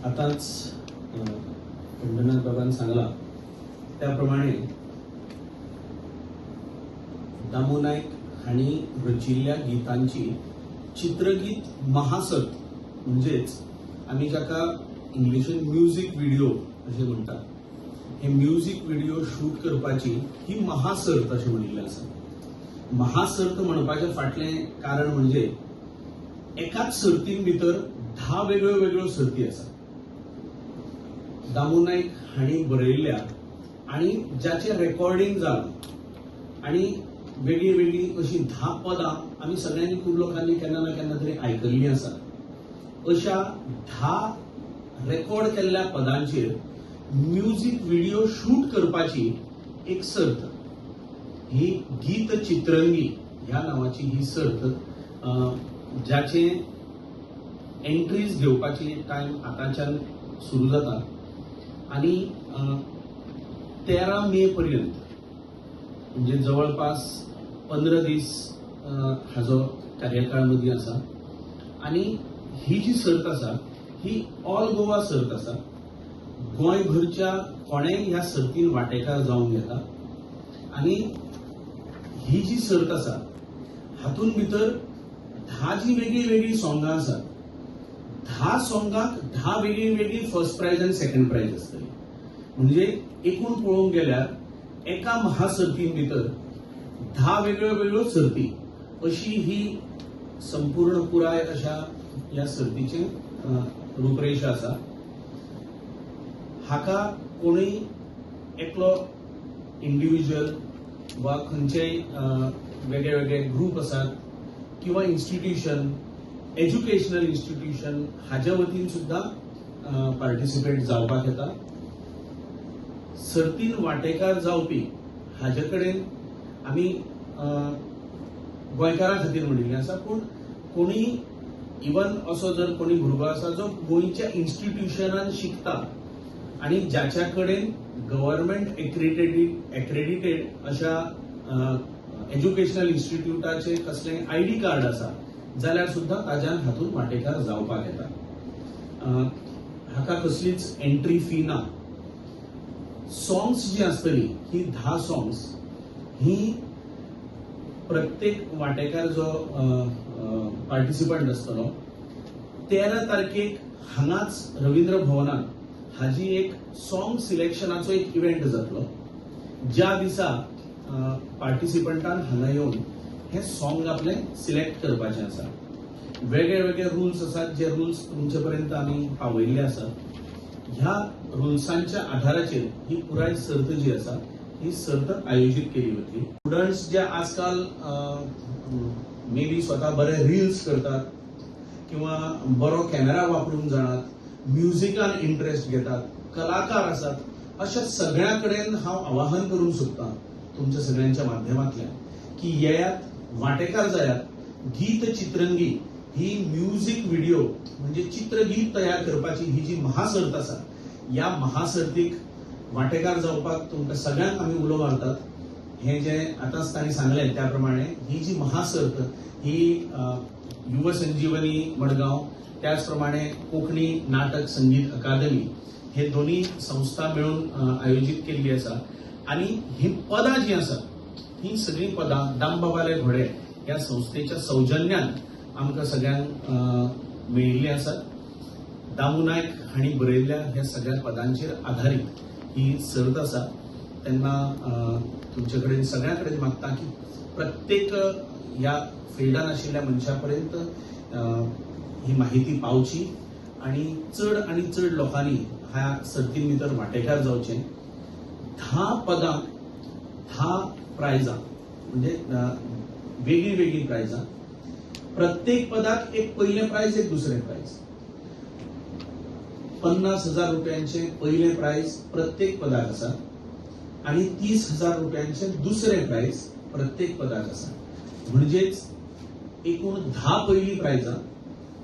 आतांच पंढरनाथ बाबान सांगला त्या प्रमाणे दामू नायक हांणी रचिल्ल्या गितांची चित्रगीत महासर्त, म्हणजेच आमी जाका इंग्लिशीन म्युजीक व्हिडिओ अशें म्हणटात, हे म्युजीक व्हिडिओ शूट करपाची ही महासर्त अशें म्हणिल्लें आसा. महासर्त म्हणपाचें फाटलें कारण म्हणजे एकाच सर्तीन भितर 10 वेगळ्यो वेगळ्यो सर्ती आसात. दामू नायक हांणी बरयल्ल्या आनी जाचें रेकॉर्डिंग जालां आनी वेगळीं वेगळीं अशीं 10 पदां आमी सगळ्यांनी, खूब लोकांनी केन्ना ना केन्ना तरी आयकल्लीं आसात. अशा 10 रेकॉर्ड केल्ल्या पदांचेर म्युजीक व्हिडिओ शूट करपाची एक सर्त, ही गीत चित्रंगी ह्या नांवाची ही सर्त, जाचे एंट्रीज घेवपाची टायम आतांच्यान सुरू जाता आनी 13 मे पर्यंत, म्हणजे जवळपास 15 दीस हाजो कार्यकाळ मदीं आसा. आनी ही जी सर्त आसा ही ऑल गोवा सर्त आसा. गोंयभरच्या कोणेय ह्या सर्तीन वांटेकार जावंक येता आनी ही जी सर्त आसा हातूंत भितर 10 जी वेगळीं वेगळीं सोंगां आसात, 10 सोंगांक 10 वेगळीं वेगळीं फर्स्ट प्रायज आनी सेकंड प्रायज आसतली. म्हणजे एकूण पळोवंक गेल्यार एका महासर्तीन भितर 10 वेगळ्यो वेगळ्यो सर्ती अशी ही संपूर्ण पुराय अशा ह्या सर्तीचें रूपरेशा आसा. हाका कोणूय एकलो इंडिविज्युअल वा खंयचेय वेगळे वेगळे ग्रूप आसात किंवा इन्स्टिट्यूशन, एज्युकेशनल इन्स्टिट्यूशन हाज्या वतीन सुद्दां पार्टिसिपेट जावपाक येता. सर्तीन वांटेकार जावपी हाजे कडेन आमी गोंयकारां खातीर म्हणिल्लें आसा, पूण कोणी इवन असो जर कोणी भुरगो आसा जो गोंयच्या इन्स्टिट्युशनान शिकता आनी जाच्या कडेन गव्हर्मेंट एक्रेडिटेड अशा एज्युकेशनल इन्स्टिट्यूटाचे कसलें आयडी कार्ड आसा जाल्यार सुद्दां ताज्यान हातूंत वांटेकार जावपाक येता. हाका कसलीच एंट्री फी ना. सॉंग्स जी आसतली ही 10 सॉंग्स ही प्रत्येक वांटेकार जो पार्टिसिपंट आसतलो 13 तारखेक हांगाच रवींद्र भवनात हाजी एक सॉंग सिलेक्शनाचो एक इव्हेंट जातलो, ज्या दिसा पार्टिसिपंटान हांगा येवन हे सॉंग आपलें सिलेक्ट करपाचें आसा. वेगळे वेगळे रुल्स आसात, जे रुल्स तुमचे पर्यंत आमी पावयल्ले आसात. ह्या रुल्सांच्या आधाराचेर ही पुराय सर्त जी आसा ही सर्त आयोजीत केली वतली. स्टुडंट्स जे आजकाल मे बी स्वता बरे रिल्स करतात किंवा बरो कॅमेरा वापरूंक जाणात, म्युजिकान इंट्रस्ट घेतात, कलाकार आसात, अशा सगळ्यां कडेन हांव आवाहन करूंक सोदतां तुमच्या सगळ्यांच्या माध्यमांतल्यान की येयात, वांटेकार जायात. गीत चित्रंगी ही म्युजीक व्हिडिओ म्हणजे चित्रगीत तयार करपाची ही जी महासर्त आसा, ह्या महासर्तीक वांटेकार जावपाक तुमकां सगळ्यांक आमी उलो मारतात. हें जें आतांच तांणी सांगलें त्या प्रमाणे ही जी महासर्त ही युव संजीवनी मडगांव, त्याच प्रमाणे कोंकणी नाटक संगीत अकादमी हे दोन्ही संस्था मेळून आयोजीत केल्ली आसा. आनी ही पदां जीं आसात ही सगळीं पदां दामबाबाले घोडे ह्या संस्थेच्या सौजन्यान आमकां सगळ्यांक मेळिल्लीं आसात. दामू नायक हांणी बरयल्ल्या ह्या सगळ्या पदांचेर आधारीत ही सर्त आसा. तेन्ना तुमचे कडेन सगळ्यां कडेन मागता की प्रत्येक ह्या फिल्डान आशिल्ल्या मनशा पर्यंत ही माहिती पावची आनी चड आनी चड लोकांनी ह्या सर्तीन भितर वांटेकार जावचें. 10 पदांक 10 प्रायजां, म्हणजे वेगळीं वेगळीं प्रायजां, प्रत्येक पदाक एक पयलें प्रायज, एक दुसरें प्रायज. 50,000 रुपयांचे पयलें प्रायज प्रत्येक पदाक आसा आनी 30,000 रुपयांचे दुसरें प्रायज प्रत्येक पदाक आसा. म्हणजेच एकूण 10 पयलीं प्रायजां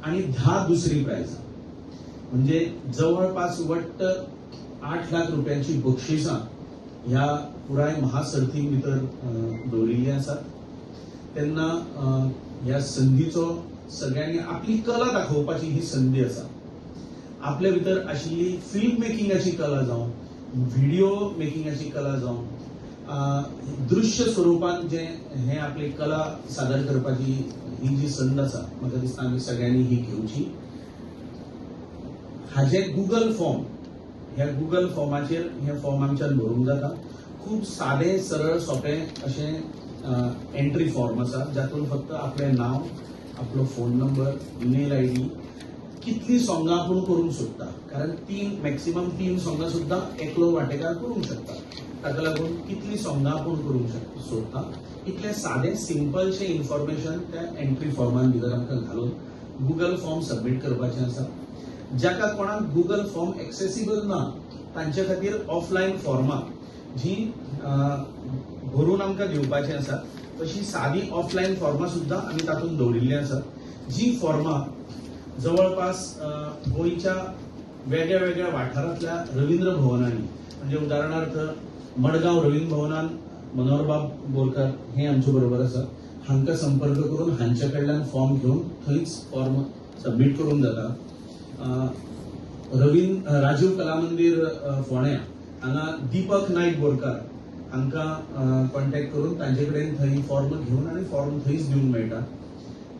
आनी 10 दुसरीं प्रायजां, म्हणजे जवळपास वट्ट 8 लाख रुपयांची बक्षिसां ह्या पुराय महासर्ती भितर दवरिल्लीं आसात. तेन्ना ह्या संदीचो सगळ्यांनी आपली कला दाखोवपाची ही संदी आसा. आपले भितर आशिल्ली फिल्म मेकिंगाची कला जावं, व्हिडिओ मेकिंगाची कला जावं, दृश्य स्वरुपान जे हे आपली कला सादर करपाची ही जी संद आसा, म्हाका दिसता आमी सगळ्यांनी ही घेवची. हाजे गुगल फॉर्म, ह्या गुगल फॉर्माचेर हे फॉर्म आमच्यान भरूंक जाता. खूब सादें, सरळ, सोंपें अशें एंट्री फॉर्म आसा, जातूंत फक्त आपलें नांव, आपलो फोन नंबर, ईमेल आयडी, कितलीं सोंगां आपूण करूंक सोदता, कारण तीन, मॅक्सिमम तीन सोंगां सुद्दां एकलो वांटेकार करूंक शकता. ताका लागून कितलीं सोंगां आपूण करूंक सोदता, इतलें सादें सिंपलशें इन्फॉर्मेशन त्या एंट्री फॉर्मान भितर आमकां घालून गुगल फॉर्म सबमीट करपाचें आसा. जाका कोणाक गुगल फॉर्म एक्सेसिबल ना, तांचे खातीर ऑफलायन फॉर्मां जी भरून आमकां दिवपाचीं आसा, तशी सादी ऑफलायन फॉर्मां सुद्दां आमी तातूंत दवरिल्लीं आसात. जी फॉर्मां जवळपास गोंयच्या वेगळ्या वेगळ्या वाठारांतल्या रवींद्र भवनांनी, म्हणजे उदाहरणार्थ मडगांव रवींद्र भवनान मनोहरबाब बोरकार हे आमचे बरोबर आसा, हांकां संपर्क करून हांचे कडल्यान फॉर्म घेवन थंयच फॉर्म सबमीट करूंक जाता. राजीव कला मंदीर फोंड्या हांगा दीपक नायक बोरकार हांकां कॉन्टॅक्ट करून तांचे कडेन थंय फॉर्म घेवन आनी फॉर्म थंयच दिवंक मेळटा.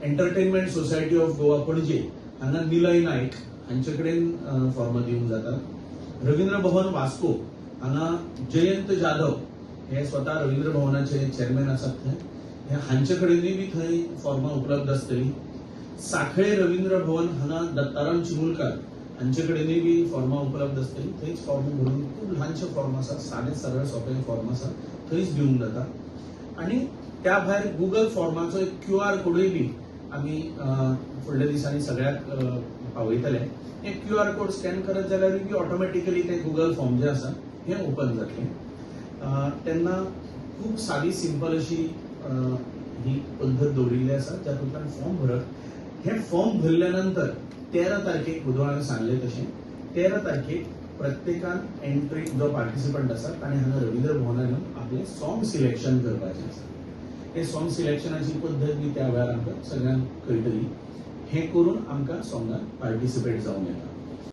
Entertainment society of Goa Panaji हांगा निलय नायक हांचे कडेन फॉर्मां दिवंक जाता. रवींद्र भवन वास्को हांगा जयंत जाधव हे स्वता रवींद्र भवनाचे चेअरमॅन आसात, थंय हे हांचे कडेनूय बी थंय फॉर्मां उपलब्ध आसतलीं. साखळे रवींद्र भवन हांगा दत्ताराम चिमुलकार हांचे कडेनूय बी फॉर्मां उपलब्ध आसतलीं. थंयच फॉर्म भरून, खूब ल्हानशे फॉर्म आसा, सादे सरळ सोंपे फॉर्म आसा, थंयच दिवंक जाता. आनी त्या भायर गुगल फॉर्माचो एक क्यू आर कोडूय बी आमी फुडल्या दिसांनी सगळ्याक पावयतले. हे क्यू आर कोड स्कॅन करत जाल्यारूय बी ऑटोमॅटिकली ते गुगल फॉर्म जे आसा हे ओपन जातलें. तेन्ना खूब सादी सिंपल अशी ही पद्दत दवरिल्ली आसा, जातूंतल्यान फॉर्म भरप. हे फॉर्म भरल्या नंतर 13 तारखेक, बुधवार हांवें सांगलें तशें, 13 तारखेक प्रत्येकान एंट्री जो पार्टिसिपंट आसा ताणें हांगा रवींद्र भवनार येवन आपलें सॉंग सिलेक्शन करपाचें आसा. हे सॉंग सिलेक्शनाची पद्दत बी त्या वेळार आमकां सगळ्यांक कळटली. हें करून आमकां सॉंगान पार्टिसिपेट जावंक येता.